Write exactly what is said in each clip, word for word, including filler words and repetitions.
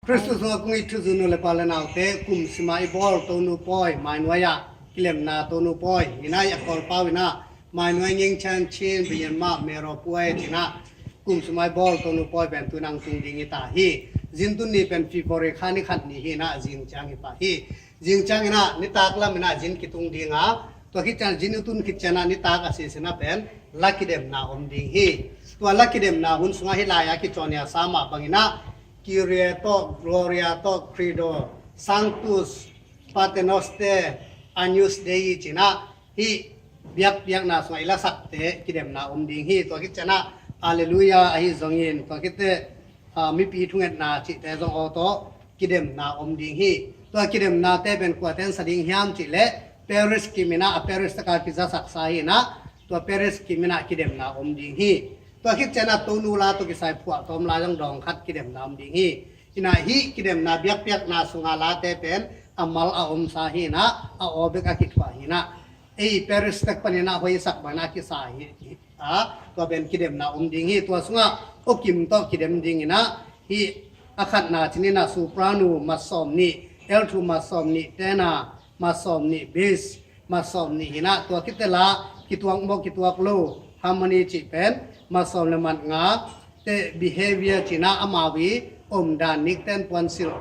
Kristus sungah kong it thuzui nu le pa le naute, kum sima i bawl Tonu pawi, mainuai ah kilemna Tonu pawi, hi na i a Kawlpau in ah mainuai ngeng chan chin biyan mah mero puai ci na, kum sima i bawl Tonu pawi pen tu nang tung ding i ta hi. Zintun ni pen February kha ni khat ni hi na, zing ciang hi pah hi. Zing ciang in ah nitak lam in ah zin kitung ding a, tua khit ciang zin i tun khit ciang ah nitak a sisin ah pen la kidemna om ding hi. Tua la kidemna hun sungah hi lai a kicawn ia sa mah bang in ah Kyrie tawh, Gloria tawh, Credo, Sanctus, Paternoster, Agnus Dei ci na, hih biakpiakna sungah i lasakte kidemna om ding hi. Tua khit ciang ah Alleluia ahi zongin, tua khit teh, ah, mipi thungetna cihte zong aw tawh kidemna om ding hi. Tua kidemnate pen kuate in sa ding hiam cih leh parish kim in ah, a parish tak a kizasak sa hi in ah, tua parish kim in ah kidemna om ding hi. Tua khit ciang ah Tonu la tawh kisai phuahtawm la zong dawng khat kidemna om ding hi. In ah hih kidemna biakpiakna sunga late pen a mal a om sa hi in ah, a aw bek a kithuah hi in ah, ei parish tak pan in ah hoih sak bang in ah kisa hi, hi a, tua pen kidemna om ding hi. Tua sungah aw kim tawh kidem ding in ah, hih a khatna ci ni in ah soprano mat sawm nih, alto mat sawm nih, tenor mat sawm nih, bass mat sawm nih hi in ah, tua khit teh la kituak maw kituak lo, harmony cih pen mat sawm le mat nga, teh behavior ci na, amau i omdan, nikten puansilh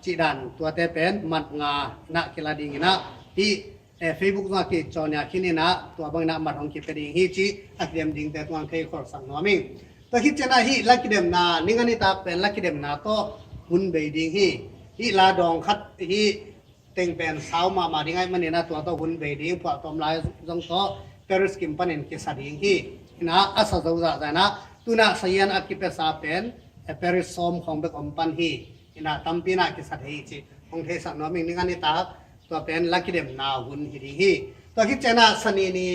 cih dan, tuate pen mat nga in ah kila ding in ah, hih, eh, Facebook zong a kicawn ia khin in ah, tua bang in ah mat hong kipia ding hi ci a kidem dingte tung ang thei kholsak nuam ing. Tua khit ciang ah hih la kidemna, ning a nitak pen la kidemna tawh hun bei ding hi. Hih la dawng khat hih teng pen sau mahmah ding ahih man in ah tua tawh hun bei ding, phuahtawm la zong tawh parish kim pan in kisa ding hi. In ah a sa zo zahzah in ah tu in ah sayan a kipia sa pen, eh, parish sawm khawng bek om pan hi. In ah tampi in ah kisa thei hi ci hong theisak nuam ing. Ning a nitak tua pen la kidemna hun hi ding hi. Tua khit ciang ah Sani ni,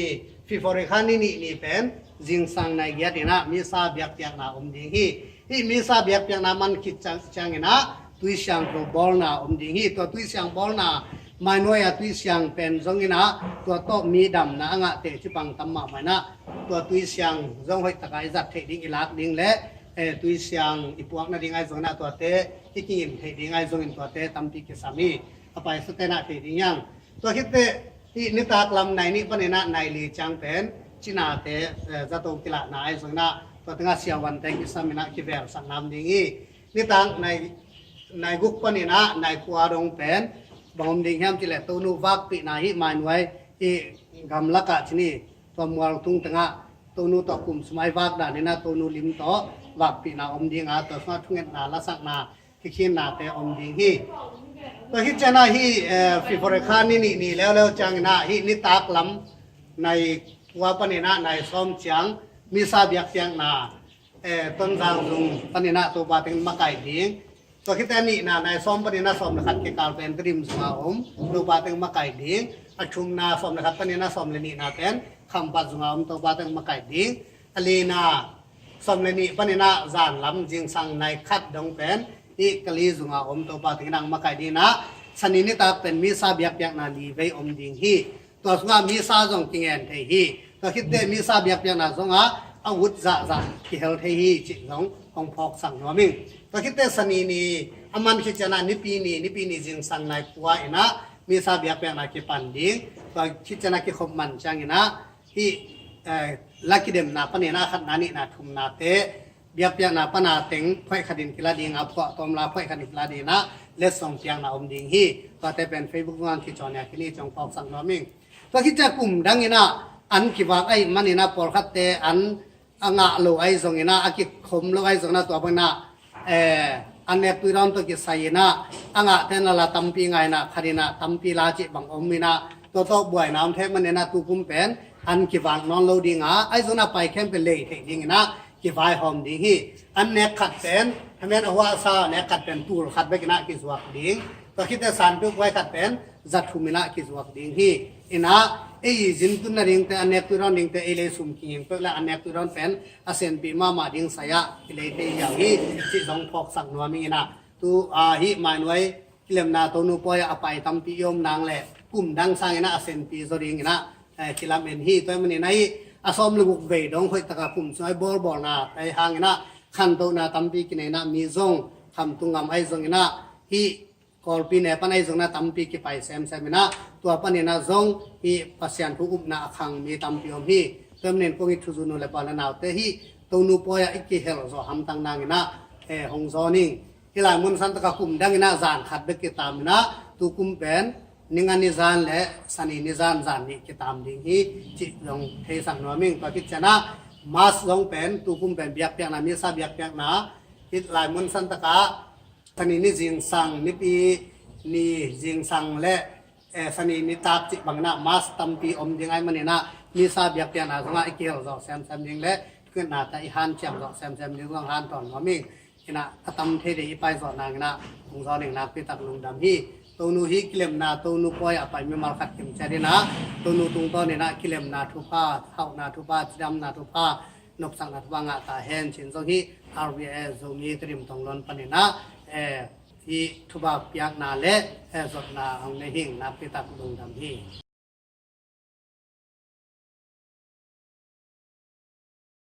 February kha ni nih ni pen zingsang nai giat in ah Misa biakpiakna om ding hi. Hih Misa biakpiakna man khit ciang, ciang in ah Tuisiangtho bawlna om ding hi. Tua Tuisiang bawlna, mainuai a Tuisiang pen zong in ah tua tawh mi damna a ngahte cipang tam mahmah in ah, tua Tuisiang zong hoih tak a i zat theih ding, i lak ding le, eh, Tuisiang i puak nading ahi zong in ah tuate i kingin theih ding ahi zongin tuate tampi kisam hi. A paisate in ah thei ding hi hang. Tua khit teh hih nitak lam nai nih pan in ah nai li ciang pen cinate, eh, zato kilahna ahi zong in ah tua teng ah siavante kisam in ah kivelsak nam ding hi. Nitak nai, nai guk pan in ah nai kua dong pen bang om ding hiam cih leh Tonu vakpihna, hih mainuai i gamlak ah ci ni, tua mual tung teng ah Tonu tawh kum sima i vak dan in ah Tonu lim tawh vakpihna om ding a, tua sungah thungetna, lasakna, kikhinnate om ding hi. Tua khit ciang ah hih, eh, February kha ni nih ni leuleu ciang in ah hih nitak lam nai kua pan in ah nai sawm ciang Misa biakpiakna, eh, Tonzang zung pan in ah Topa teng makaih ding. Tua khit teh a nihna nai sawm pan in ah sawm le khat kikal pen Tedim zung a om, Topa teng makaih ding. A thumna sawm le khat pan in ah sawm le nihna pen Khampat zung a om, Topa teng makaih ding. A lina sawm le nih pan in ah zan lam zingsang nai khat dong pen hih Kali zung a om, Topa teng in ah makaih ding in ah Sani nitak pen Misa biakpiakna li vei om ding hi. Tua sungah Misa zong kingen thei hi. Tua khit teh Misa biakpiakna zong ah a ut zahzah kihel thei hi cih zong hong phawksak nuam ing. Tua khit teh Sani ni a man khit ciang ah Nipi ni, Nipi ni zingsang nai kua in ah Misa biakpiakna kipan ding. Tua khit ciang ah kikhop man ciang in ah hih, eh, la kidemna pan in ah khatna, nihna, thumnate biakpiakna pan a teng phuaih khat in kila ding a, phuahtawm la phuaih khat in kila ding in ah letsong piakna om ding hi. Tuate pen Facebook zung ah kicawn ia khin hi ci hong phawksak nuam ing. Tua khit ciang kum dang in ah an kivak ahih man in ah pawlkhatte an a ngah lo ahi zong in ah, a kikhom lo ahi zong in ah, tua bang in ah, eh, an nek tui dawn tawh kisai in ah a ngahte in ah la tampi ngai in ah, khat in ah tampi la cih bang om in ah, tua tawh buaina om thei man in ah tu kum pen an kivak nawn lo ding a, ahi zong in ah pai khempeuh lei theih ding in ah kivaihawm ding hi. An nek khat pen, hemen a huahsa nek khat pen tul khat bek in ah kizuak ding. Tua khit teh sanpeuh buai khat pen za thum in ah kizuak ding hi. In ah ei zintun nadingte, an nek tui dawn dingte ei lei sum kinging peuh le an nek tui dawn pen a senpi mahmah ding sai ah i lei thei hiam hi cih zong phawksak nuam ing in ah. Tu, ah, hih mainuai kilemna Tonu pawi ah a pai tampi i om nang le kum dang sang in ah a senpi zaw ding in ah, eh, kilamen hi. Tua ahih man in ah hih a sawm le guk vei dong hoih tak a kum sung ah i bawlbawlna ahi hang in ah khantohna tampi kinei in ah mi zong Khamtung gam ahi zongin ah hih Kawlpi ne pan ahi zongin ah tampi kipai semsem in ah, tua panin ah zong hih Pasian thu upna a khang mi tampi om hi. Tua manin kong it thuzunu le pa le naute hih Tonu pawi ah i kihel zawh hamtang nangin ah, eh, hong zawn ing. Hih lai mun santak ah kum dangin ah zan khat bek kitam in ah, tu kum pen ni nga ni zan le Sani ni zan zan nih kitam ding hi cih zong theisak nuam ing. Tua khit ciang ah Mass zong pen tu kum pen biakpiakna, Missa biakpiakna, hih lai mun santak ah Sani ni zingsang, Nipi ni zingsang le, eh, Sani nitak cih bangin ah Mass tampi om ding ahih manin ah Missa biakpiakna zong ah i kihel zawh semsem ding le thungetnate i hanciam zawh semsem ding zong hanthawn nuam ing. In ah a tam thei ding i pai zawh nangin ah hong zawn ing. Nakpi tak lungdam hi. Tonu hih kilemna, Tonu pawi ah a pai mimal khat kim ciat in ah Tonu tungtawn in ah kilemna thupha, hauhna thupha, cidamna thupha, nopsakna thupha ngah ta hen cih zong hih R V A Zomi Tedim Tongluan panin ah, eh, hih thupha piakna le, eh, zotna hong nei hi ing. Nakpi tak lungdam hi.